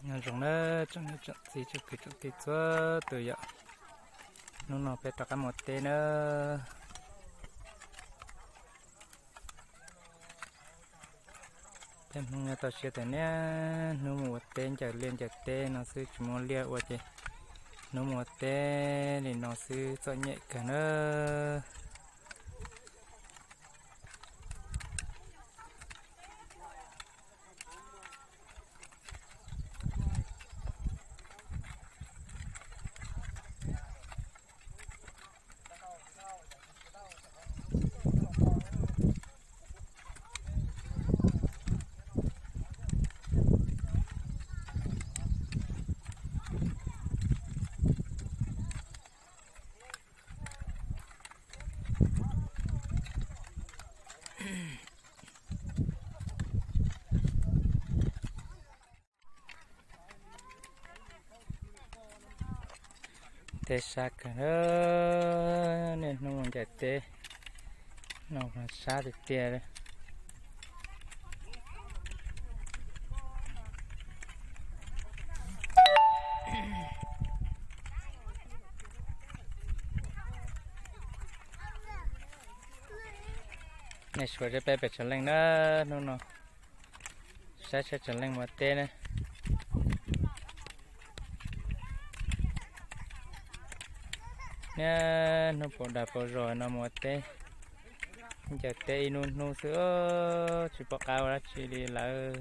Nyob zoo na tsoom niam tsoom txiv tsoom kwv tsoom tij txhua tus yom. Hnub no peb rov qab mus ua teb na. Tej Hmoob nyob toj siab tias niaj hnub mus ua teb ncaws liaj ncaws teb no xwb, tsis muaj liaj ua ces hnub mus ua teb li no xwb txom nyem kawg na. Teb sab kawg, niaj hnub mus ncaws teb no sab tiag tiag li. Nej suav zeb peb pem tsev leej na, hnub no saib saib tsev leej mus ua teb na. Niaj hnub puas dag puas zog no mus ua teb, ncaws teb ib hnub hnub xwb, tsis pom qab ua dab tsi li lawm.